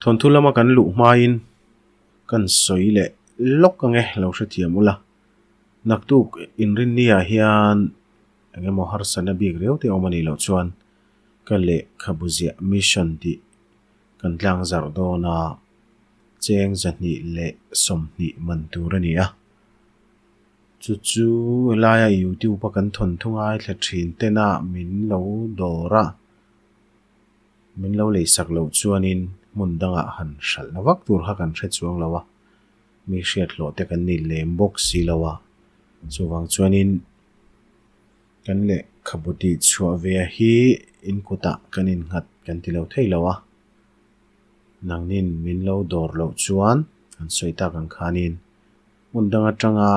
Thawnthu lama kan luh hmain kan sawi leh lawk ange lo hrethiam ula. Naktuk inrinniah hian eng emaw harsatna bik riau te awm a nih loh chuan ka lehkhabu ziah mission tih kan tlang zarh dawn a, cheng 220 man tur a ni a. Chu chu helaia YouTube a kan thawnthu ngaithla thin tena min lo dawr a. Min lo leisak loh chuanin hmun dangah han hralhna vak tur kha kan hre chuang lo a, mi hriat hlawh te kan ni lem bawk si lo a, chuvang chuanin kan lehkhabu tih chhuah ve hi in kutah kan innghat kan ti lo thei lo a, nangnin min lo dawr loh chuan an sawi tak ang khanin hmun dang atanga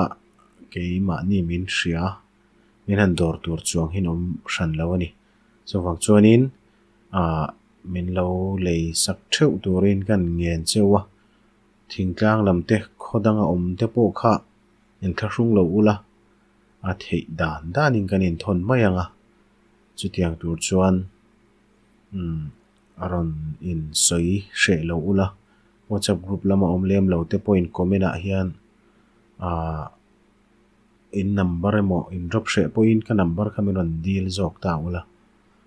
keimahni min hria min han dawr tur chuang hi an awm hran lo a ni. Chuvang chuanin ah min lo lei sak theuh turin kan ngen cheu a, thingtlang lam te khaw danga awm te pawh kha inthlahrung lo ula a theih dan danin kan inthawn mai ang a, chutiang tur chuan umm a rawn insawi hreh lo ula, WhatsApp group lama awm lem lo te pawhin comment ah hian ah. In number emaw in drop hreh pawhin ka number kha min rawn dil zawk ta ula.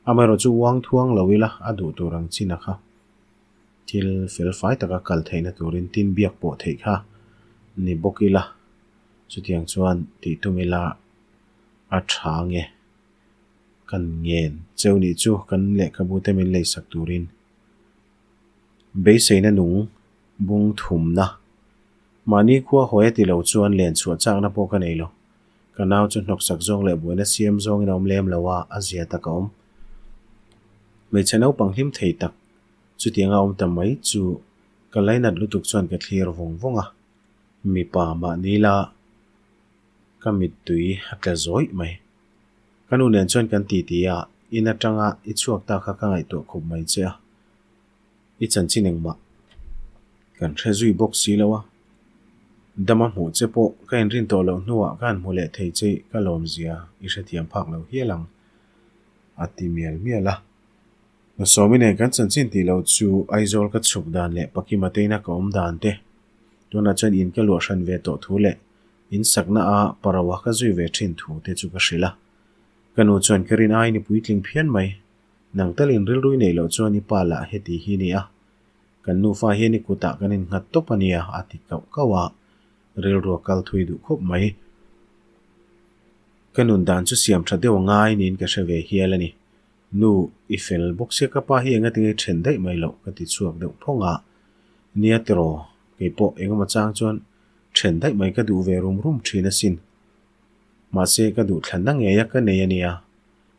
Amaherawh chu uang thuang lo ila a duh tur ang chin a kha. Thil fel fai taka kal theihna turin tin biak pawh theih kha ni bawk ila. Chutiang chuan tih tum ila a tha nge. Kan ngen cheu nih chu kan lehkhabu te min leisak turin beiseina nung bung thumna Mahni khua hawi a ti lo chuan len chhuah chakna pawh ka nei lo. Ka nau chu hnawksak zawng leh buaina siam zawngin a awm lem lo a, a zia tak a awm. Hmeichhe naupang hlim thei tak chutianga awm ta mai chu ka lainat lutuk chuan ka thlir vawng vawng a. Mipa mahni la ka mittui a tla zawih mai. Ka nu nen chuan kan titi a, in atanga i chhuak ta kha ka ngaihtuah khup mai che a. I chanchin engmah kan hre zui bawk si lo a, dama hmuh che pawh ka inrin tawh loh hnuah ka han hmu leh thei che ka lawmzia i hrethiam phak lo hial ang, a ti mial mial a. Sawmi nen kan chanchin tih loh chu Aizawl ka chhuk dan leh Pakima teina ka awm dan te, tunah chuan in ka luah hran ve tawh thu leh in sakna a Parawa ka zui ve thin thu te chu ka hrilh a. Ka nu chuan ka rin aiin i puitling phian mai. Nang talin rilru i neih loh chuan i pa lah heti hi nia. Kan nufa hian i kutah kan innghat tawp a nia, a ti kauh kauh a. Rilru a kal thui duh khawp mai. Ka nun dan chu siam tha deuh a ngai niin ka hre ve hial a ni. Nu, i fel bawk sia ka pa hi enga tinge i then daih mai loh ka ti chhuak deuh phawng a. Nia tiraw, kei pawh engemaw chang chuan then daih mai ka duh ve rum rum thin asin. Mahse ka duh thlanna ngei a ka nei a nia.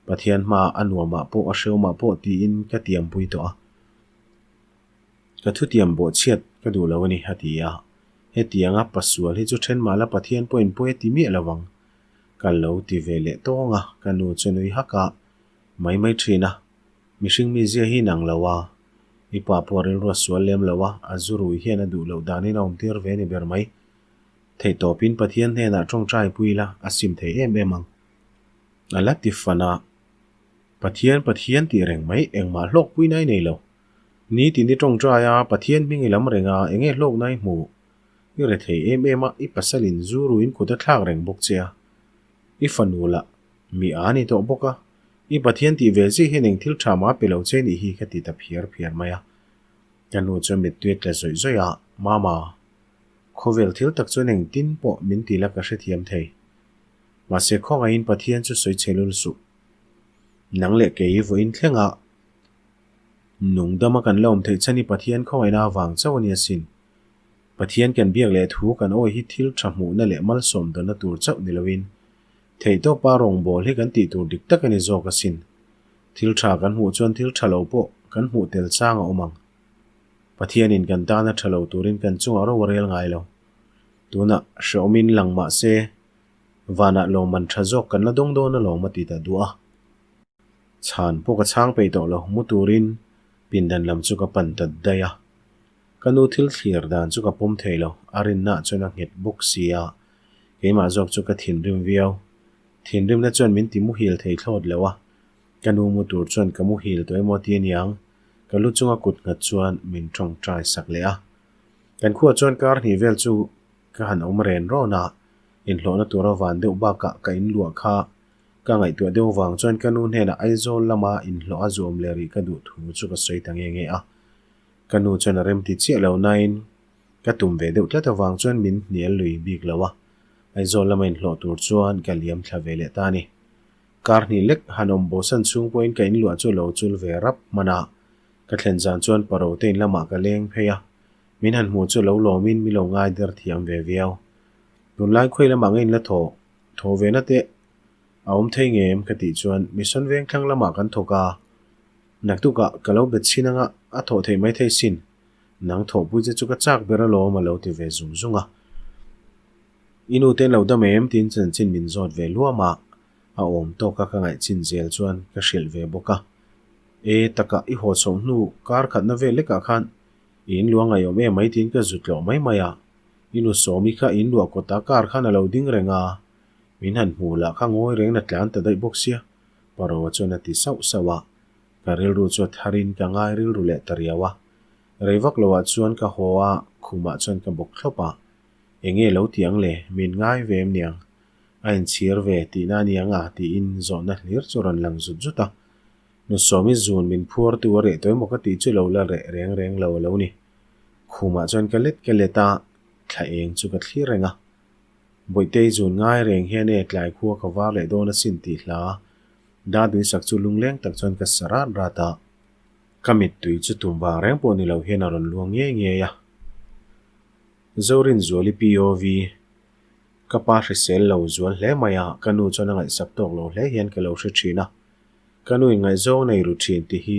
Pathian hma a nuamah pawh a hreawmah pawh tiin ka tiampui tawh a. Ka thutiam bawhchhiat ka duh lo a ni, a ti a. Hetianga pasual hi chu then mah la Pathian pawhin pawi a ti miah lo ang. Ka lo ti ve leh tawng a, ka nu chu nui hak a, mai mai thin a. Mihring mizia hi nang lo a, i pa pawh rilru a sual lem lo a, a zu rui hian a duh loh danin a awmtir ve a ni ber mai. Theihtawpin Pathian hnenah tawngtai pui la, a sim thei em em ang. A la ti fan a, Pathian Pathian tih reng mai engmah hlawkpui nai nei lo. Ni tin i tawngtai a, Pathian hming i lam reng a, enge hlawk nai hmu? I re thei em em a, i pasalin zu ruin kut a thlak reng bawk che a. I fanu lah mi a ni tawh bawk a, i Pathian tih ve zia hian eng thil tha mah pe lo che nih hi ka ti ta phiar phiar mai a. Ka nu chuan mittui a tla zawih zawih a, Mama, khawvel thil tak chuan engtin pawh min ti la ka hrethiam thei. Mahse khawngaihin Pathian chu sawi chhe lul suh. Nang leh kei vawiin thlengah nung dama kan la awm theih chhan hi Pathian khawngaihna avang chauh a ni asin. Pathian kan biak leh thu kan awi hi thil tha hmuhna leh malsawm dawnna tur chauh ni loin theihtawpa rawngbâwl hi kan tih tur dik tak a ni zawk asin. Thil tha kan hmuh chuan thil tha lo pawh kan hmuh tel chang a awm ang. Pathianin kan tana tha lo turin kan chungah ro a rel ngai lo. Tunah hrehawmin lang mah se, vanah lawmman tha zawk kan la dawng dawn alawm a ti ta duah a. Chhan pawh ka chhang peih tawh lo, mu turin pindan lam chu ka pan ta daih a. Ka nu thil thlir dan chu ka pawm thei lo, a rinna chuan a nghet bawk si a, keimah zawk chu ka thinrim viau. Thinrimna chuan min ti muhil thei thlawt lo a, ka nu mu tur chuan ka muhil tawh emaw ti aniang. Ka lu chunga kut nghat chuan min tawngtai sak leh a. Kan khuaah chuan kar hnih vel chu ka han awm ren rawn a, inhlawhna tura van deuh bakah ka inluah kha ka ngaihtuah deuh vang chuan ka nu hnenah Aizawl lama inhlawh a zuam leh rih ka duh thu chu ka sawi ta nge nge a. Ka nu chuan a remti chiah lo nain ka tum ve deuh tlat avang chuan min hnial lui bik lo a, Aizawl lama inhlawh tur chuan ka liam thla ve leh ta a ni. Kar hnih lek han awm bosan chhung pawhin ka inluah chu lo chul ve rap hman a, ka thlen zan chuan Parote in lamah ka leng phei a, min han hmuh chu lo lawmin mi lo ngai der thiam ve viau. Tunlai khawi lamah nge in la thawh thawh ve na teh a awm thei nge em ka tih chuan Mission Vengthlang lamah kan thawk a, naktukah ka lo bet chhin anga a thawh theih mai thei sin, nang thawhpui che chu ka chak ber alawm a lo ti ve zung zung a. I nu te lo dam em tiin chanchin min zawt ve luam a, a awm tawk a ka ngaih chin zel chuan ka hrilh ve bawk a. E taka i haw chhoh hnu kar khatna vel lekah khan i inluah ngaihawm em mai tiin ka zut tlawh mai mai a, i nu Sawmi kha i inluah kawta kar khan a lo ding reng a, min han hmuh lah kha ngawi reng na tlan ta daih bawk sia, Paroa chuan a ti sauh sauh a, ka rilru chu a tharin ka ngai rilru leh ta riau a. Rei vak loah chuan ka haw a, khumah chuan ka bawk thlawp a. Enge lo ti ang le, min ngai ve em niang? A inchhir ve tihna a niang a tiin zawhna hlir chu rawn lang zut zut a. Nu Sawmi zun min phuartu a reh tawh emaw ka tih chu lo la reh reng reng lo a lo ni. Khumah chuan ka let ka let a, thla eng chu ka thlir reng a. Bawihtei zun ngai reng hian e tlai khua ka var leh dawn asin tih hla Daduisak chu lungleng tak chuan ka sa rat rat a. Ka mittui chu tum vang reng pawh ni lo hian a rawn luang ngei ngei a. Zorinzuali POV, Ka pa hrisel lo zual hle mai a, ka nu chuan a ngaihsak tawk lo hle hian ka lo hre thin a. Ka nu in ngaihzawng nei ru thin tih hi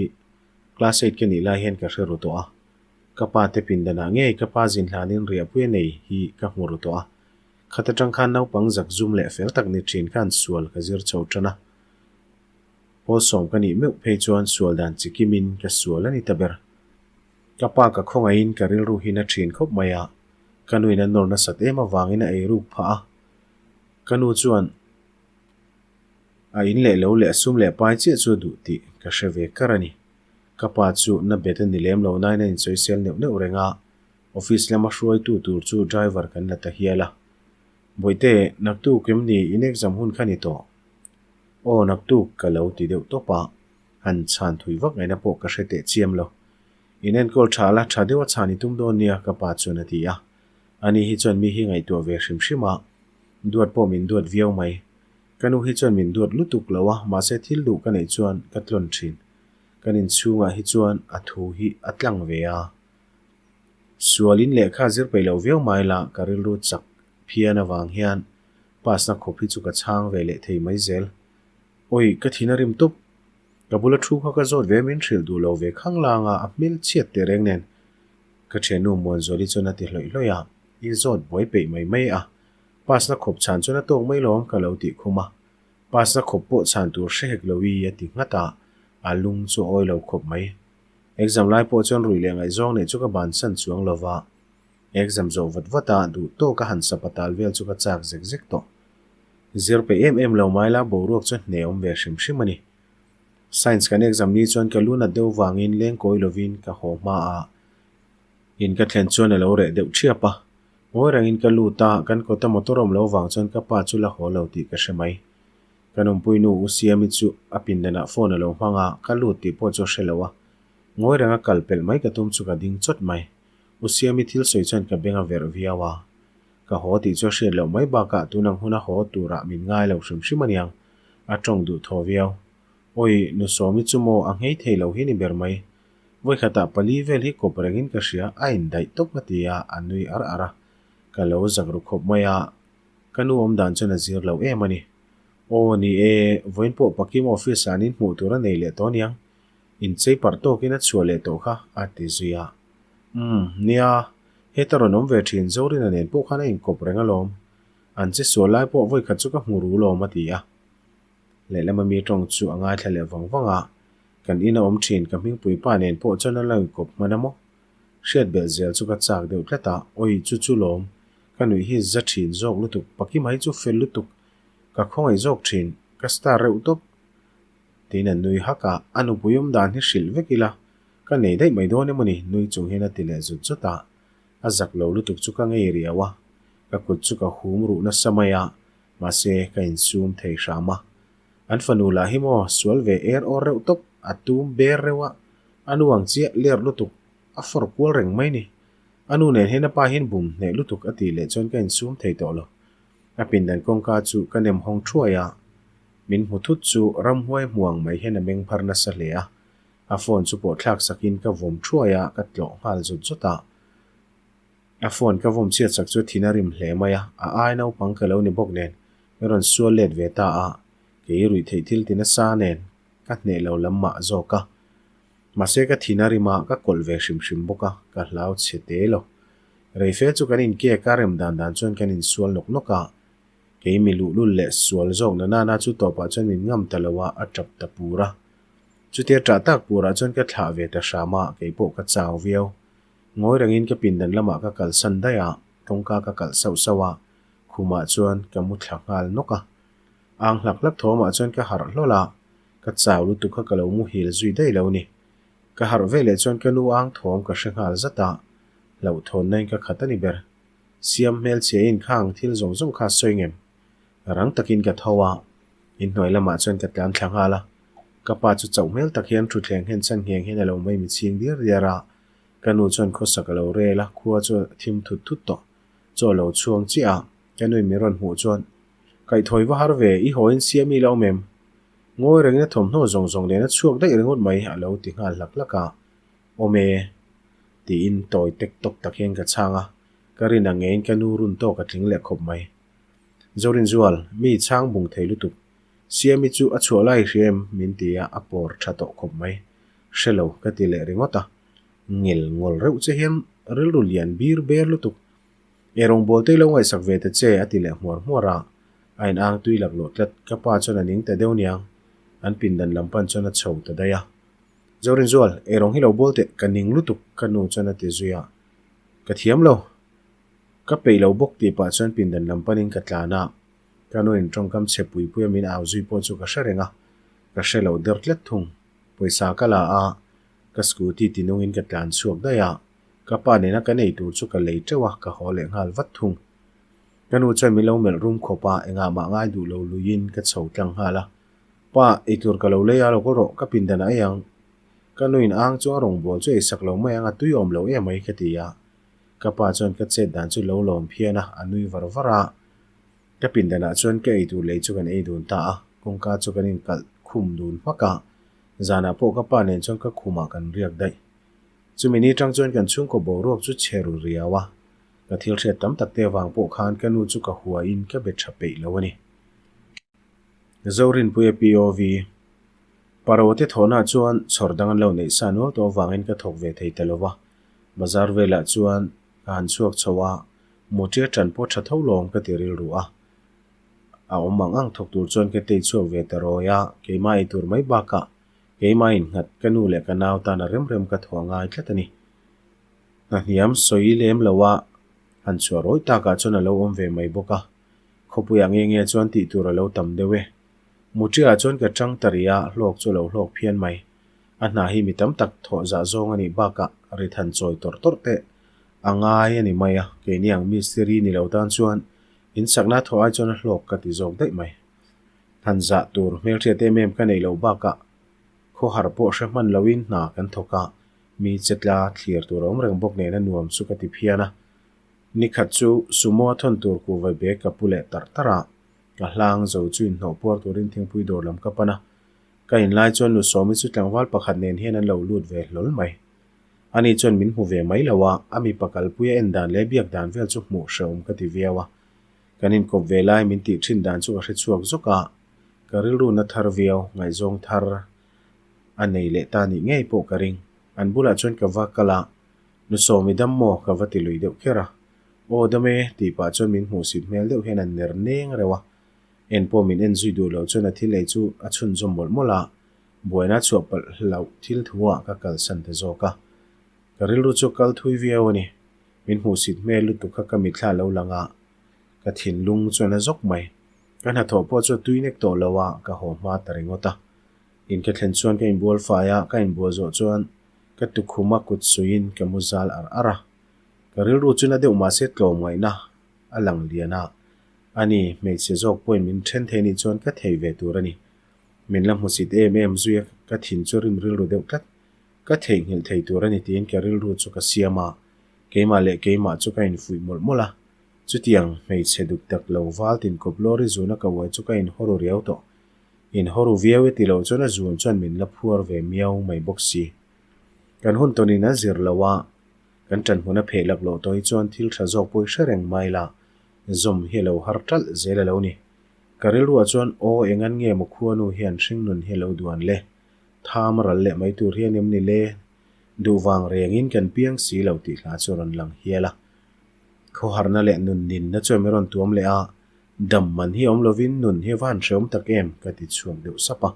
class eight ka nih lai hian ka hre ru tawh a. Ka pa te pindanah ngei ka pa zin hlanin riahpui a nei hi ka hmu ru tawh a. Khat atang khan naupang zak zum leh fel tak ni thin khan sual ka zir chho tan a. Pawlsawm ka nih meuh phei chuan sual dan chi kimin ka sual a ni ta ber. Ka pa ka khawngaihin ka rilru hi na thin khawp mai a, ka nuin a nawr nasat em avangin a eiruk phah a. Ka nu chuan a in leh lo leh a sum leh pai chiah chu a duh tih ka hre ve kar a ni. Ka pa chu na bet a ni lem lo nain a insawisel neuh neuh reng a, office lama hruaitu tur chu driver kan la ta hial a. Bawihte, naktuk em ni in exam hun kha ni tawh? Aw naktuk ka lo ti deuh tawp a. Han chhan thui vak ngaihna pawh ka hre teh chiam lo. In enkawl tha la, tha deuh a chhan i tum dawn nia, ka pa chuan a ti a. Ani hi chuan mi hi ngaihtuah ve hrim hrim a, duat pawh min duat viau mai. Ka nu hi chuan min duat lutuk lo a, mahse thil duh ka neih chuan ka tlawn thin. Kan inchhungah hi chuan a thu hi a tlang ve a. Sualin lehkha zir peih lo viau mai la, ka rilru chak phian avang hian pass na khawp hi chu ka chhang ve leh thei mai zel. Awi, ka thin a rim tup. Ka bula thu kha ka zawt ve min hrilh duh lo ve khang lang a, a hmel chhiat teh reng nen. Ka thiannu Muanzuali chuan a ti hlawih hlawih a, i zawt buai peih mai mai a. Pass na khawp chhan chuan a tawk mai lawm ka lo tih khum a. Pass na khawp pawh chhan tur hre hek lo i a ti nghat a, a lung chu a awi lo khawp mai. Exam lai pawh chuan ruih leh ngaihzawng neih chu ka bansan chuang lo va. Exam zawh vat vat a, duh tawk a han sapa tal vel chu ka chak zek zek tawh. Zir peih em em lo mai la boruak chu hne awm ve hrim hrim a ni. Science kan exam ni chuan ka lu nat deuh vangin lengkawi lovin ka haw hma a, in ka thlen chuan a lo reh deuh thiap a. Ngawi rengin ka lut a, kan kawta motor awm lo vang chuan ka pa chu la haw lo tih ka hre mai. Ka nunpui nu U Siami chu a pindanah phone a lo hmang a, ka lut tih pawh chu a hre lo a. Ngawi renga kal pelh mai ka tum chu ka ding chawt mai. U Siami thil sawi chuan ka beng a verh viau a. Ka haw tih chu a hriat loh mai bakah tun ang huna haw turah min ngai lo hrim hrim aniang, a tawng duh thaw viau. Awi, nu Sawmi chu maw a nghei thei lo hi ni ber mai. Vawikhatah pali vel hi kawp rengin ka hria, a indaih tawp a ti a, a nui ar ar a. Ka lo zak ru khawp mai a, ka nu awm dan chuan a zir lo em a ni. Aw, ni e, vawiin pawh Pakim office ah an inhmuh tur a nei leh tawh aniang. Inchei parh tawkin a chhuah leh tawh kha, a ti zui a. Umm, nia, heta rawn awm ve thin Zorina nen pawh khan a inkawp reng alawm. An che sual lai pawh vawikhat chu ka hmu ru lawm a ti a. Lehlama mi tawng chu a ngaithla leh vang vang a, kan ina awm thin ka hmingpui pa nen pawh chuan a lo inkawp hman a maw? Hriat belh zel chu ka chak deuh tlat a, awi chu chu lawm, ka nuih hi za thin zawk lutuk, Pakima hi chu fel lutuk, ka khawngaih zawk thin, ka star reuh tawp. Tiin a nui hak a, a nupui awm dan hi hrilh vek ila. Ka nei daih mai dawn emaw ni? Nui chung hian a ti leh zut zut a. A zak lo lutuk chu ka ngei riau a, ka kut chu ka hum ruh nasa mai a, mahse ka insum thei hram a. An fanu lah hi maw sual ve er awr reuh tawp, a tum ber reuh a, a nu ang chiah ler lutuk a fawr kual reng mai ni. A nu nen hian a pa hian bum hneh lutuk a tih leh chuan ka insum thei tawh lo. A pindan kawngka chu ka nem hawng thuai a, min hmu thut chu ramhuai hmuang mai hian a meng phar nasa hle a. A phone chu pawh thlak sakin ka vawm thuai a, ka tlawh nghal zut zut a. A phone ka vawm chhiat sak chu thin a rim hle mai a, a ai naupang ka lo ni bawk nen min rawn sual let ve ta a, kei ruih theih thil ti nasa nen ka hneh lo lam mah zawk a. Mahse ka thin a rim a, ka kawlh ve hrim hrim bawk a, ka hlau chhe te lo. Reife chu kan inkek a, rem dan dan chuan kan insual nawk nawk a. Kei mi luhlul leh sual zawk na nana chu tawpah chuan min ngam ta lo a, a tap ta pur a. Chutia ṭah tak purah chuan ka thlah ve ta hram a, kei pawh ka chau viau. Ngawi rengin ka pindan lamah ka kalsan daih a, tawngka ka kalh sauh sauh a, khumah chuan ka mu thla nghal nawk a. Ang hlak hlak thawmah chuan ka harh hlawl a, ka chau lutuk kha ka lo muhil zui daih lo ni. Ka harh ve leh chuan ka nu ang thawm ka hre nghal zat a, hlauhthawnna in ka khat a ni ber. Siam hmelchhia in khang thil zawng zawng kha sawi ngem. Rang takin ka tho a, inhnuai lamah chuan ka tlan thla nghal a. Ka pa chu chauh hmel tak hian thutthleng hen chhan ngheng hian a lo mai michhing diar diar a. Ka nu chuan khawsak a lo rel a, khua chu a thim thut thut tawh. Chaw a lo chhuang chiah a, ka nuin min rawn hmuh chuan, Kaihthawih va har ve, i haw in siam i la awm em? Ngawi rengin a thawmhnaw zawng zawng nen a chhuak daih ringawt mai, a lo ti nghal hlak hlak a. Awm e, tiin tawi tek tawk tak hian ka chhang a, ka rin ang ngeiin ka nu run tawk a tling leh khawp mai. Zorinzual, mi chhang bung thei lutuk. Siami chu a chhuah lai hria em? min ti a, a pawr tha tawh khawp mai. Hre lo, ka ti leh ringawt a. Ngel ngawl reuh che hian rilru lian bir ber lutuk. Ei rawngbawlte i lo ngaihsak ve ta che, a ti leh hmuar hmuar a. A in ang tui laklawh tlat, ka pa chuan a ning ta deuh niang. An pindan lam pan chuan a chho ta daih a. Zorinzual, ei rawng hi lo bawl teh, ka ning lutuk, ka nu chuan a ti zui a. Ka thiam lo. Ka peih lo bawk tih pah chuan pindan lam panin ka tlan a, ka nuin tawngkam chhe pui puia min au zui pawh chu ka hre reng a, ka hre lo der tlat thung. Pawisa ka la a, ka scooty ti nungin ka tlan chhuak daih a, ka pa nena ka nei tur chu ka lei teuh a, ka haw leh nghal vat thung. Ka nu chuan min lo melh rum khawp a, engah mah ngai duh lo luiin ka chho tlang nghal a, Pa, eitur ka lo lei a, lo kawl rawh, ka pindan ah ei ang. Ka nuin ang chu a rawngbâwl chu eisak lo mai ang, a tui awm lo em mai ka ti a. Ka pa chuan ka chet dan chu lo lawm phian a, a nui var var a. Ka pindanah chuan ka eitur lei chu kan ei dun ta a, kawngka chu kan inkalh khum dun hmak a. Zanah pawh ka pa nen chuan ka khumah kan riak daih. Chumi ni tang chuan kan chhungkaw boruak chu chhe ru riau a, ka thil hriat tam tak te avang pawh khan ka nu chu ka huaiin ka be tha peih lo a ni. Zorinpuia POV, Parote thawhnaah chuan chhawr dang an lo neih sa nual tawh avangin ka thawk ve thei ta lo va. Bazar velah chuan ka han chhuak chho a, motor tan pawh tha tho lawm ka ti rilru a. A awm ang ang thawk tur chuan ka tei chhuak ve ta rawi a, keimah ei tur mai bakah keimah innghat ka nu leh ka nau tan a rem rem ka thaw a ngai tlat a ni. Hna hniam sawi lem lo a, han chhuah rawi takah chuan a lo awm ve mai bawk a, khawpuiah nge nge chuan tih tur a lo tam deuh e. Muṭiah chuan ka ṭang ta rih a, hlawk chu a lo hlawk phian mai. A hna hi mi tam tak thawh zah zawng a nih bakah rit han chawi tawrh tawrh teh a ngai a ni mai a, keini ang mistiri ni lo tan chuan insakna thawh ai chuan a hlawk ka ti zawk daih mai. Han zah tur hmelhriat em em ka neih loh bakah khawhar pawh hre hman loin hna kan thawk a, mi chetla thlir tur a awm reng bawk nen a nuam chu ka ti phian a. Nikhat chu sumo a thawn tur kuhva bag ka pu leh tarh tarh a, ka hlang zo chu inhnawh puar turin thingpui dawr lam ka pan a. Ka inlai chuan nu Sawmi chu tlangval pakhat nen hian an lo lut ve hlawl mai. Ani chuan min hmu ve mai lo a, a mipa kalpui a en dan leh biak dan vel chu hmuh hrehawm ka ti viau a. Kan inkawp ve lai min tih thin dan chu ka hre chhuak zawk a, ka rilru na thar viau, ngaihzawng thar a nei leh ta nih ngei pawh ka ring. An bulah chuan ka va kal a, Nu Sawmi dam maw? ka va ti lui deuh kher a. Aw dam e, tih pah chuan min hmuhsit hmel deuh hian a ner neng reuh a. En pawh min en zui duh loh chuan a thil ei chu a chhunzawm mawlh mawlh a, buaina chhuah palh hlauh thil thuah ka kalsan ta zawk a. Ka rilru chu kal thui viau a ni. Min hmuhsit hmel lutuk kha ka mitthla lo lang a, ka thinlung chuan a zawk mai. Ka hnathawh pawh chu a tui nek tawh lo a, ka haw hma ta ringawt a. In ka thlen chuan ka inbual fai a, ka inbual zawh chuan. Ka tukhuma kut suiin ka mu zal ar ar a. Ka rilru chu na deuh mahse tlawmngaihna a lang lian a. Ani, hmeichhe zawk pawhin min then thei nih chuan ka thei ve tur a ni. Min la hmusit em em zui a, ka thin chu rim rilru deuh tlat. Ka theihnghilh thei tur a ni tiin ka rilru chu ka siam a, keimah leh keimah chu ka infuih mawlh mawlh a. Chutiang, hmeichhe duk tak lo val tin kawp lawri zuna ka uai chu ka inhawru riau tawh. Inhawru viau e ti lo chuan a zun chuan min la phuar ve miau mai bawk si. Kan hun tawnin a zir lo a, kan ṭanhmun a pheh lak loh tawh hi chuan thil ṭha zawk pawh i hre reng mai la, zawm hi a lo har ṭalh zel a lo ni. Ka rilruah chuan aw engan nge maw khuanu hian hringnun hi a lo duan le? Tham ral leh mai tur hian em ni le? Duh vang rengin kan piang si lo tih hla chu a rawn lang hial a. Khawharna leh nun ninna chuan min rawn tuam leh a, dam man hi awm lovin nun hi a va han hreawm tak em ka ti chhuak deuh sap a.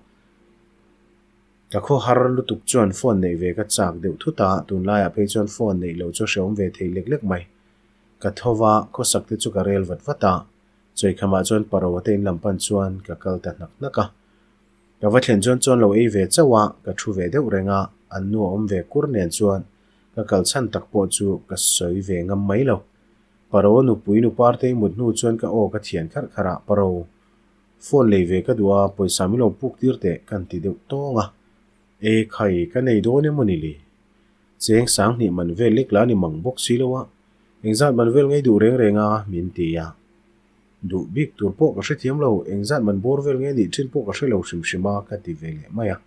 Ka khawhar lutuk chuan phone neih ve ka chak deuh thut a, tunlaiah phei chuan phone neih loh chu a hreawm ve thei lek lek mai. Ka tho va, khawsak te chu ka rel vat vat a, Chawikhamah chuan Paroa te in lam pan chuan ka kal ta hnak hnak a. Ka va thlen chuan chuan lo ei ve chauh a, ka thu ve deuh reng a, an nu a awm ve kur nen chuan ka kal chhan tak pawh chu ka sawi ve ngam mai lo. Paroa nupui nu Partei mut hnu chuan ka aw ka thian kharh kharh a, Paro, phone lei ve ka duh a, pawisa min lo puk tir teh ka han ti deuh tawng a. E khai, ka nei dawn emaw ni le? Cheng sanghnih man vel lek la ni mang bawk si lo a, Engzat man vel ngei duh reng reng a, min ti a. Duh bik tur pawh ka hrethiam lo, engzat man bawr vel nge nih thin pawh ka hre lo hrim hrim a, ka ti ve leh mai a.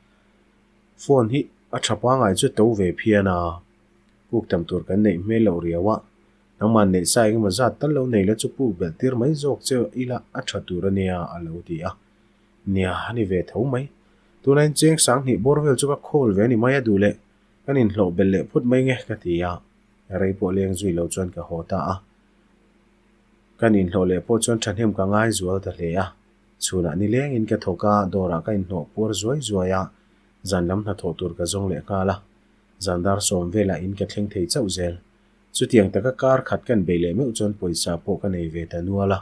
Phone hi a tha pangai chu to ve phian a, puk tam tur kan neih hmel loh riau a, nangmah neih sa engemaw zat tal lo nei la chu puk belh tir mai zawk che ila a tha tur a nia, a lo ti a. Nia, a ni ve tho mai. Tunlaiin cheng sanghnih bawr vel chu ka khawl ve a ni mai a duh leh, kan inhlawh belh leh phut mai nge, ka ti a. Rei pawh leng zui lo chuan ka haw ta a. Kan inhlawh leh pawh chuan thahnem ka ngai zual ta hle a. Chhunah nilengin ka thawk a, dawrah ka inhnawh puar zuai zuai a, zan lam hnathawh tur ka zawng leh nghal a. Zan dar sawm velah in ka thleng thei chauh zel. Chutiang taka kar khat kan bei leh meuh chuan pawisa pawh ka nei ve ta nual a.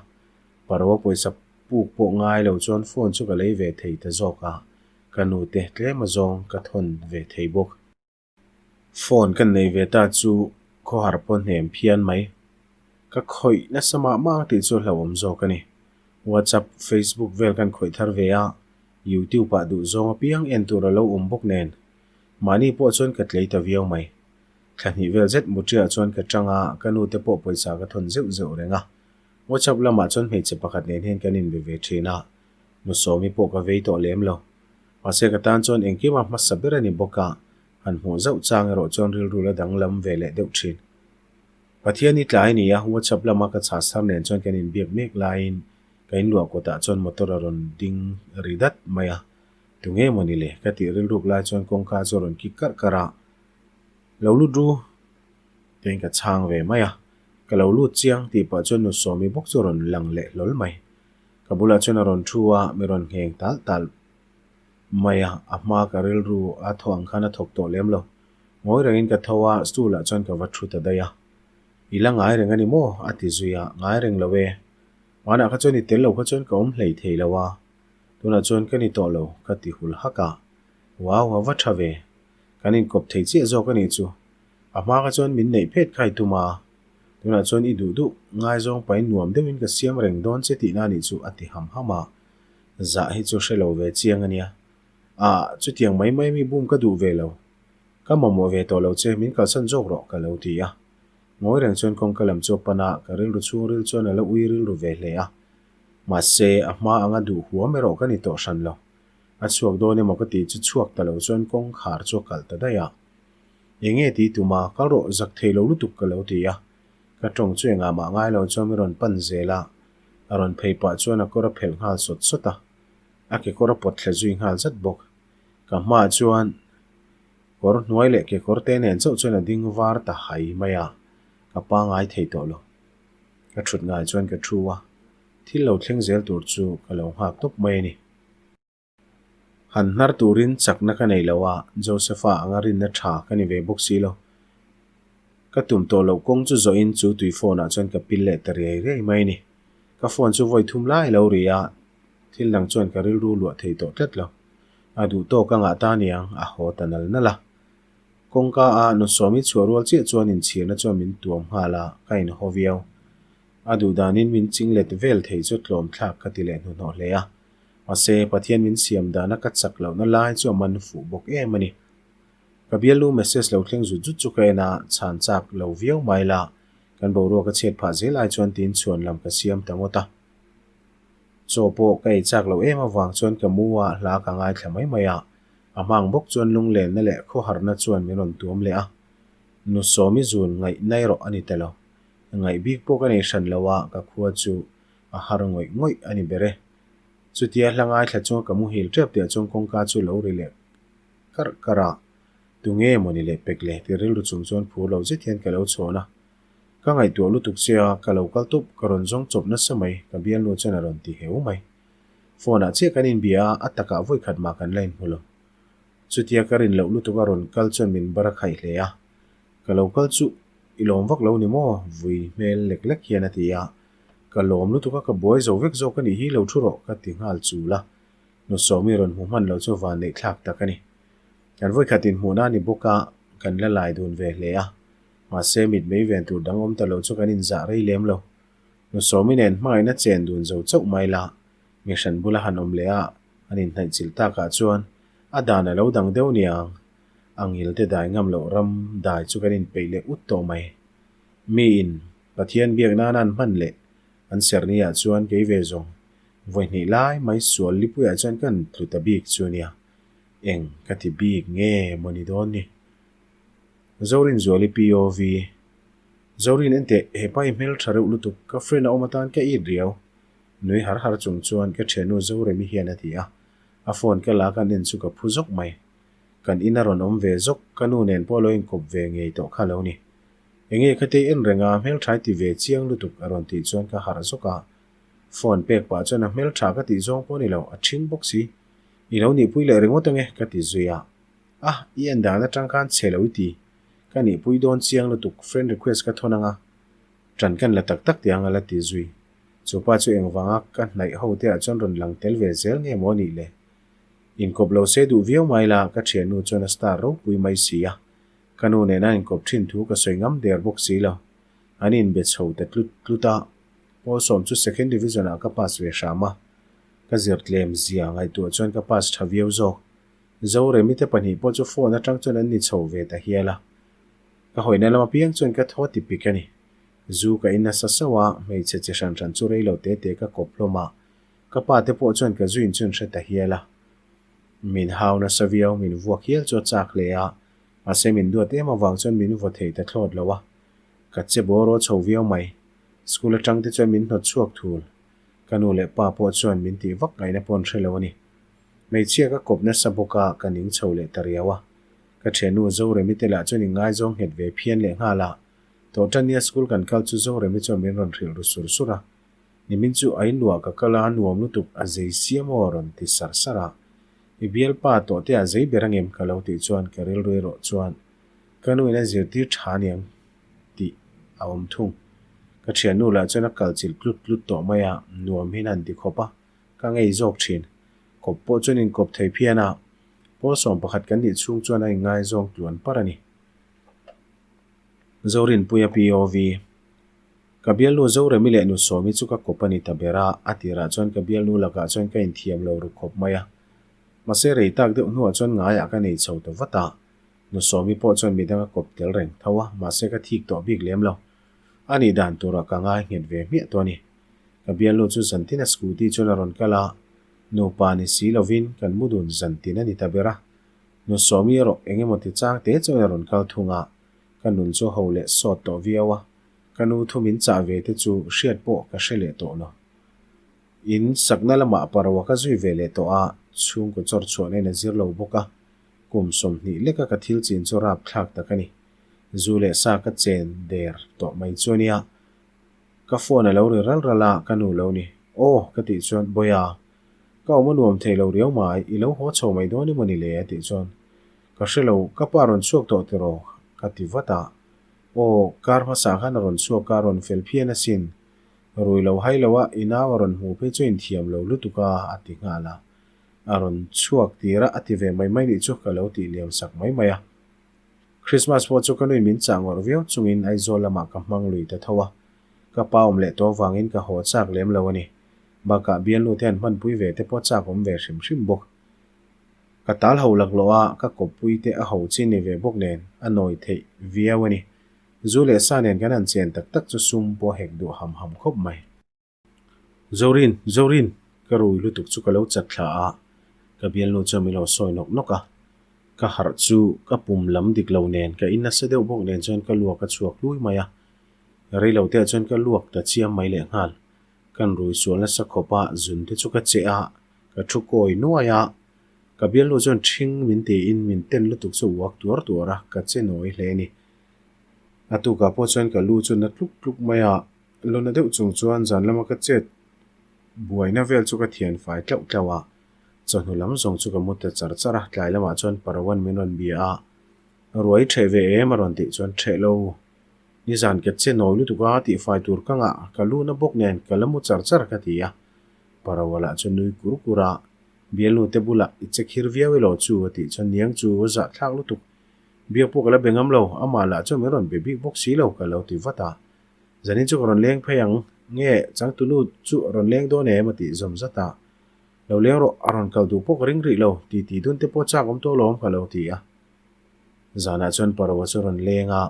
Paroa pawisa puk pawh ngai lo chuan phone chu ka lei ve thei ta zawk a, ka nute tlem azawng ka thawn ve thei bawk. Phone kan nei ve ta chu khawhar pawh hnem phian mai. Ka khawih nasa mah mah ang tih chu hlauhawm zawk a ni. WhatsApp, Facebook vel kan khawih thar ve a, YouTube ah duh zawng apiang en tur a lo awm bawk nen. Mahni pawh chuan ka tlei ta viau mai. Thla hnih vel zet muṭiah chuan ka chang a, ka nute pawh pawisa ka thawn zeuh zeuh reng a. WhatsApp lamah chuan hmeichhe pakhat nen hian kan inbe ve thin a, nu Sawmi pawh ka vei tawh lem lo. Mahse ka tan chuan engkim a hmasa ber a ni bawk a, han hmuh zauh chang erawh chuan rilru la danglam ve leh deuh thin. Pathian i tlai ni a, WhatsApp lama ka chhah sar nen chuan kan inbiak mek laiin ka inluah kawtah chuan motor a rawn ding ri dat mai a, tunge maw ni le? Ka tih rilruk lai chuan kawngka chu a rawn kik karh karh a, Lo lut ru tiin ka chhang ve mai a, ka lo lut chiang tih pah chuan nu Sawmi bawk chu a rawn lang leh hlawl mai. Ka bulah chuan a rawn thu a, mi rawn ngheng talh talh mai a, a hma ka rilru a thawh ang khan a thawk tawh lem lo. Ngawi rengin ka tho a, stool ah chuan ka va thu ta daih a. I la ngai reng a ni maw? a ti zui a, ngai reng lo e. Hmanah kha chuan i tel lo kha chuan ka awm hlei thei lo a, tunah chuan ka ni tawh lo, ka ti hul hak a. Wow, a va tha ve. Kan inkawp thei chiah zawk a nih chu. A hma kha chuan min neih phet kha i tum a. Tunah chuan i duh duh, ngaizawng pahin nuam deuhin ka siam reng dawn che tihna a nih chu a ti ham ham a. Zah hi chu hre lo ve chiang a nia. Ah, chutiang mai mai mi bum ka duh ve lo. Ka mamawh ve tawh lo che, min kalsan zawk rawh ka lo ti a. Ngawi reng chuan kawngka lam chu a pan a, ka rilru chhungril chuan a la ui rilru ve hle a. Mahse, a hma anga duh huam erawh ka ni tawh hran lo. A chhuak dawn emaw ka tih chu chhuak ta lo chuan kawngkhar chu a kalh ta daih a. Enge ti tum a, kal rawh zak thei lo lutuk ka lo ti a. Ka tawng chu engah mah ngai lo chuan mi rawn pan zel a, a rawn phei pah chuan a kawr a phelh nghal sawt sawt a, a kekawr a pawt thle zui nghal zat bawk. Ka hmaah chuan kawr hnuai leh kekawr te nen chauh chuan a ding var ta hai mai a, ka pangai thei tawh lo. Ka thut ngai chuan ka thu a, thil lo thleng zel tur chu ka lo nghak tawp mai a ni. Han hnar turin chakna ka nei lo a, Josepha anga rinna tha ka ni ve bawk si lo. Ka tum tawh loh kawng chu zawhin chu tui phone ah chuan ka pil leh ta riai riai mai a ni. Ka phone chu vawi thum lai lo ri a, thil dang chuan ka rilru luah thei tawh tlat lo. A duh tawk a ngah ta niang, a haw ta nal nal a. Kawngka a nu Sawmi chhuah rual chiah chuan inchhirna chuan min tuam nghal a, ka inhaw viau. A duh danin min ching let vel thei chu tlawm thlak ka ti leh hnuhnawh hle a. Mahse, Pathian min siam dana ka chak lohna lai chu a man fuh bawk em a ni. Ka bialnu message lo thleng zut zut chu ka en a, chhan chak lo viau mai la, kan boruak a chhiat phah zel ai chuan tiin chhuan lam ka siam ta ngawt a. Chaw pawh ka ei chak loh em avang chuan ka mu a, hla ka ngaithla mai mai a. A hmang bawk chuan lunglenna leh khawharna chuan min rawn tuam leh a. Nu Sawmi zun ngaih nai rawh a ni ta lo. Ngaih bik pawh ka nei hran lo a, ka khua chu a har ngawih ngawih a ni ber e. Chutia hla ngaithla chuan ka muhil tep teh chuan kawngka chu lo ri leh karh karh a, tunge mawni leh pek le ti rilru chung chuan phur lo zet hian ka lo chhawn a. Ka ngaihtuah lutuk che a, ka lo kal tawp, ka rawn zawng chawp nasa mai, ka bialnu chuan a rawn ti heu mai. Phone ah chiah kan inbia a, a takah vawi khat mah kan la inhmu lo. Chutia ka rin loh lutuk a rawn kal chuan min bar a khaih hle a, Ka lo kal chu i lawm vak lo ni maw? Vui hmel lek lek hian a ti a. Ka lawm lutuk a, ka buai zo vek zawk a nih hi lo thu rawh ka ti nghal chul a. Nu Sawmi rawn hmu hman lo chu van neih thlak tak a ni. Kan vawikhat inhmuhna a ni bawk a, kan la lai dun ve hle a. Mahse mit mei ven tur dang awm ta lo chu kan inzah rei lem lo. Nu Sawmi nen hmangaihna chen dun zo chauh mai la, mi hran bula han awm leh a, an inhnaihchilh takah chuan a dan a lo dang deuh niang. A ngil te dai ngam loh ram dai chu kan inpeih leh ut tawh mai. Miin Pathian biak nana an hman leh an serni ah chuan kei ve zawng vawi hnih lai mai sual lipuiah chuan kan tlu ta bik chu nia. Eng ka ti bik nge maw ni dawn ni? Zorinzuali POV Zorin enteh hepa i hmel tha reuh lutuk ka friend a awm atan ka it riau. Nui har har chung chuan ka thiannu Zoremi hian a ti a, a phone ka la kan en chu ka phu zawk mai. Kan in a rawn awm ve zawk, ka nu nen pawh lo inkawp ve ngei tawh kha lo ni. Enge khatei en reng a, hmeltha i ti ve chiang lutuk a rawn tih chuan ka harh zawk a. Phone pek pah chuan a hmeltha ka tih zawng pawh ni lo, a ṭhing bawk si. I lo nihpui leh ringawt ange ka ti zui a. A, i en dan aṭang khan chhe lo i ti. Ka nihpui dawn chiang lutuk, friend request ka thawn anga ṭan kan la tak tak tih ang a la ti zui. Chu pa chu engvanga ka hnaih ho te ah chuan rawn lang tel ve zel nge maw nih le? Inkawp lo se duh viau mai la, ka thiannu chuan a star ropui mai si a. Ka nu nena inkawp thin thu ka sawi ngam der bawk si lo. An inbe chho ta tlut tlut a. Pawl sawm chu second division ah ka pass ve hram a. Ka zir tlem zia ngaihtuah chuan ka pass tha viau zawk. Zoremi te pahnih pawh chu phone atang chuan an ni chho ve ta hial a. Ka hawina lam apiang chuan ka thaw ti pik a ni. Zu ka in nasa sauh a, hmeichhe chi hran hran chu rei lo te te ka kawp hlawm a. Ka pa te pawh chuan ka zuin chu an hre ta hial a. Min hau nasa viau, min vuak hial chu a chak hle a, mahse min duat em avang chuan min vaw thei ta thlawt lo a. Ka che bawr aw chho viau mai. School atang te chuan min hnawt chhuak thul. Ka nu leh pa pawh chuan min tih vak ngaihna pawh an hre lo a ni. Hmeichhia ka kawp nasa bawk a, ka ning chho leh ta riau a. Ka thiannu Zoremi te lah chuan ingaizawng nghet ve phian leh nghal a. Tawhṭannia school kan kal chu Zoremi chuan min rawn hrilh ru sur sur a. Nimin chu a inluah ka kal a, nuam lutuk a zei siam aw rawn ti sar sar a. I bialpa tawh te a zei ber angem ka lo tih chuan ka rilru erawh chuan ka nu in a zirtir tha aniang tih a awm thung. Ka thiannu lah chuan a kal chilh tlut tlut tawh mai a, nuam hi an ti khawp a, ka ngei zawk thin. Kawp pawh chuan inkawp thei phian a, pawl 11 kan nih chhung chuan a inngaizawng tluan par a ni. Zorinpuia POV. Ka bialnu Zoremi leh nu Sawmi chu ka kawp a ni ta ber a, a tirah chuan ka bialnu lakah chuan ka inthiam lo ru khawp mai a. Mahse rei tak deuh hnuah chuan ngaiah ka nei chho ta vat a, nu Sawmi pawh chuan midang a kawp tel reng tho a, mahse ka thik tawh bik lem lo. A nih dan turah ka ngai nghet ve hmiah tawh a ni. Ka bialnu chu zantin a scooty chuan a rawn kal a, nupa ni si lovin kan mu dun zantin a ni ta ber a. Nu Sawmi erawh eng emaw ti chang te chuan a rawn kal thung a, ka nun chu ho leh sawt tawh viau a. Ka nu thu min chah ve te chu hriat pawh ka hre leh tawh lo. In sakna lamah parawa ka zui ve leh tawh a, chhungkaw chawr chhuah nen a zir lo bawk a, kum 20 leka ka thil chin chu rap thlak tak a ni. Zu leh sa ka chen der tawh mai chu a nia. Ka phone a lo ri ral ral a, ka nu lo ni. Aw! ka tih chuan, Bawiha, ka awm a nuam thei lo riau mai, i lo haw chho mai dawn emaw ni le? a tih chuan, Ka hre lo, ka pa rawn chhuak tawh tiraw? ka ti vat a. Aw, kar hmasa khan a rawn chhuak a, rawn fel phian asin. Rui lo hai lo a, i nau a rawn hmu phei chu inthiam lo lutuk a, a ti nghal a. A rawn chhuak tir a, a ti ve mai mai nih chu ka lo tih liam sak mai mai a. Christmas pawh chu ka nuin min chah ngawrh viau chungin Aizawl lamah ka hmang lui ta tho a. Ka pa awm leh tawh avangin ka haw chak lem lo a ni. Bakah bialnu te han hmanpui ve te pawh chak awm ve hrim hrim bawk. Ka tal ho laklawh a, ka kawppui te a ho chi ni ve bawk nen a nawi theih viau a ni. Zu leh sa nen kan han chen tak tak chu sum pawh hek duh ham ham khawp mai. Zorin, Zorin! Ka rui lutuk chu ka lo chat thla a, ka bialnu chuan min lo sawi nawk nawk a. Ka harh chu ka pum lam dik lo nen, ka in nasa deuh bawk nen chuan ka luak a chhuak hlui mai a. Rei lo te ah chuan ka luak ta chiam mai lehnghal. Kan rui sual nasa khawp a, zun te chu ka che a, ka thu kawi nuai a. Ka bialnu chuan ṭhing min tiin min ten lutuk chu uak tuar tuar a, ka che nawi hle a ni. A tukah pawh chuan ka lu chu na tluk tluk mai a, lawna deuh chung chuan zan lama ka chet buaina vel chu ka thian fai tlauh tlauh a. Chawhnu lam zawng chu ka mu ta char char a, tlai lamah chuan Parawan min rawn bia a, Ruai ṭheh ve em? a rawn tih chuan ṭheh lo. Nizan ka che nawi lutuk a, tihfai tur ka ngah, ka lu na bawk nen ka la mu char char ka ti a. Parawala chu nui kur kur a, Bialnu te bulah i che khir viau elaw chu? a tih chuan niang chu zahthlak lutuk. Biak pawh ka la be ngam lo, amah lah chuan min rawn be bik bawk si lo ka lo ti vat a. Zanin chu ka rawn leng phei ang, nge changtunu chu a rawn leng dawn em? a tih zawm zat a. Lo leng rawh, a rawn kal duh pawh ka ring rih lo, ti ti dun te pawh chak awm tawh lawm ka lo ti a. Zanah chuan Paroa chu a rawn leng a,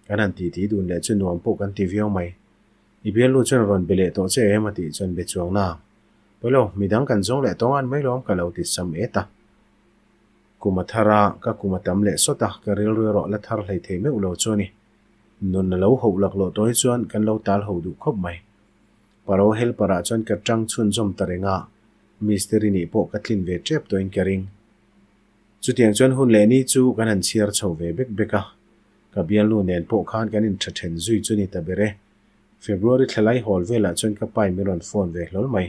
kan han ti ti dun leh chu nuam pawh kan ti viau mai. I bialnu chuan a rawn be leh tawh che em? a tih chuan be chuang na. Pawilo, midang kan zawng leh tawng an mai lawm ka lo ti sam et a. Kum a thar a, ka kum a tam leh sawt a, ka rilru erawh la thar hlei thei meuh lo chu a ni. Nun a lo hoh laklawh tawh hi chuan kan lo tal ho duh khawp mai. Paro helper ah chuan ka tang chhunzawm ta reng a, mistiri nih pawh ka tlin ve tep tawhin ka ring. Chutiang chuan hun leh ni chu kan han chhiar chho ve bek bek a, ka bialnu nen pawh khan kan intha then zui chu ni ta ber e. February thlalai hawl velah chuan ka pai min rawn phone ve hlawl mai.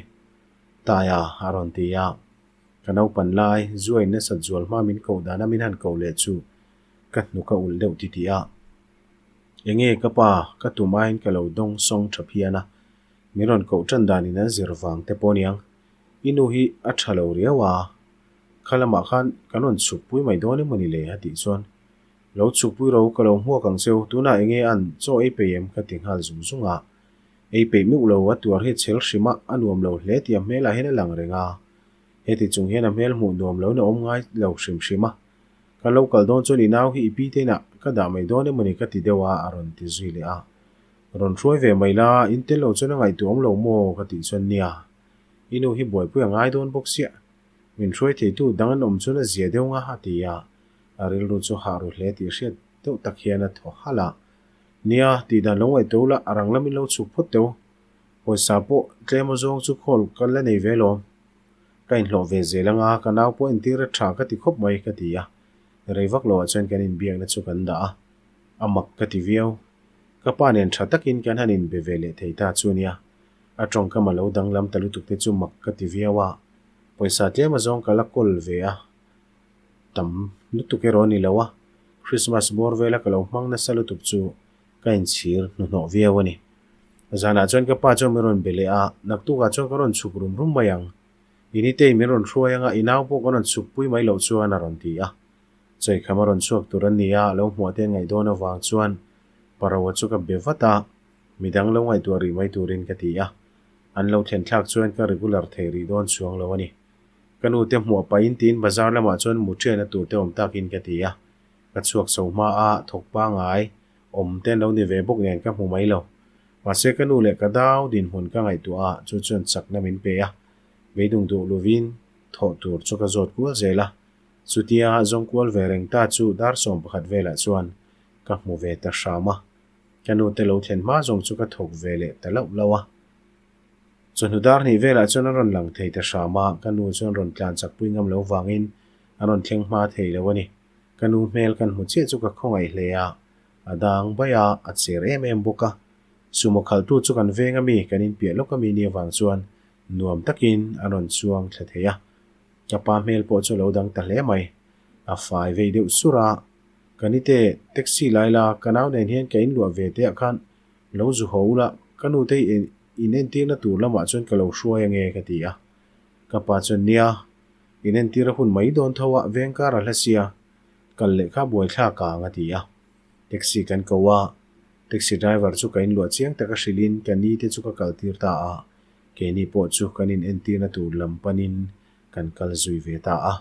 Taia a rawn ti a, ka naupan lai zuain nasat zual hma min koh dana min han koh leh chu ka hnuk a ulh deuh titih a. Enge ka pa, ka tum aiin ka lo dawng sawng tha phian a, min rawn koh tan danin an zir vang te pawh aniang. I nu hi a tha lo riau a, kha lamah khan kan rawn chhuk pui mai dawn emaw ni le a tih chuan, Lo chhuk pui ro, ka lo hmuak ang cheu, tunah enge an chaw ei peih em ka ti nghal zung zung a. Ei peih meuh lo, a tuar hi chhel hrim a, a nuam lo hle tih a hmelah hian a lang reng a. Heti chung hian a hmel hmuh nuam loin a awm ngai lo hrim hrim a. Ka lo kal dawn chuan i nau hi i pi te inah ka dah mai dawn emaw ni ka ti deuh a, a rawn ti zui leh a. Rawn hruai ve mai la, in tel lo chuan a ngaihtuah awm lo maw ka tih chuan nia, i nu hi buaipui a ngai dawn bawk siah. Min hruai theitu dang an awm chuan a zia deuh nga a ti a, a rilru chu hah ru hle tih hriat deuh tak hian a thaw halh a. Nia, tih dan lo ngaihtuah ula, a rang lamin lo chhuk phawt teu. Pawisa pawh tlem a zawng chu khawl ka la nei ve lawm. Ka inhlawh ve zel anga ka nau pawh entir a tha ka ti khawp mai ka ti a, rei vak loah chuan kan inbiakna chu kan dah a, a mak ka ti viau. Ka pa nen tha takin kan han inbe ve leh thei ta chu nia, a tawngkam a lo danglam ta lutuk te chu mak ka ti viau a, pawisa tlem a zawng ka la kawl ve a, tam lutuk erawh a ni lo a, Christmas bawr vela ka lo hmang nasa lutuk chu ka inchhir hnuhnawh viau a ni. Zanah chuan ka pa chuan min rawn be leh a, naktukah chuan ka rawn chhuk rum rum mai ang. I nitei min rawn hruai anga i nau pawh ka rawn chhuk pui mai loh chuan a rawn ti a. Chawikham a rawn chhuak tur an ni a, lo hmuah te an ngaih dawn avang chuan Paroa chu ka be vat a, midang lo ngaihtuah rih mai turin ka ti a. An lo thlen thlak chuan ka regular thei rih dawn chuang lo a ni. Ka nu te hmuah pahin tiin bazar lamah chuan mu ṭhian a tur te awm takin ka ti a. Ka chhuak chho hma a, thawk pangai Awm te an lo ni ve bawk nen ka hmu mai lo. Mahse ka nu leh ka dau dinhmun ka ngaihtuah a, chu chuan chakna min pe a. Beidung duh lovin thawh tur chu ka zawt kual zel a. Chutia zawng kual ve reng ta chu dar 11 velah chuan ka hmu ve ta hram a. Ka nu te lo thlen hma zawng chu ka thawk ve leh ta lauh lauh a. Chawhnu dar hnih velah chuan an rawn lang thei ta hram a, ka nu chuan rawn tlan chakpui ngam lo vangin an rawn thleng hma thei lo a ni. Ka nu hmel kan hmu chiah chu ka khawngaih hle a, a dang baih a, a cher em em bawk a. Sumo khalhtu chu kan veng ami, kan inpiah lawk ami ni avang chuan nuam takin a rawn chuang thla thei a. Ka pa hmel pawh chu a lo dang ta hle mai. A fai vei deuh sur a, Ka nite, taxi lai la, ka nau nen hian ka inluah ve te ah khan lo zu haw ula, ka nute i inentirna tur lamah chuan ka lo hruai ange ka ti a. Ka pa chuan nia, Inentir a hun mai dawn tho a, veng kar a hla sia, kal leh kha buai thlak ang a ti a. Taxi kan ko a, taxi driver chu ka inluah chiang taka hrilhin ka ni te chu ka kaltir ta a, keini pawh chu kan inentirna tur lam panin kan kal zui ve ta a.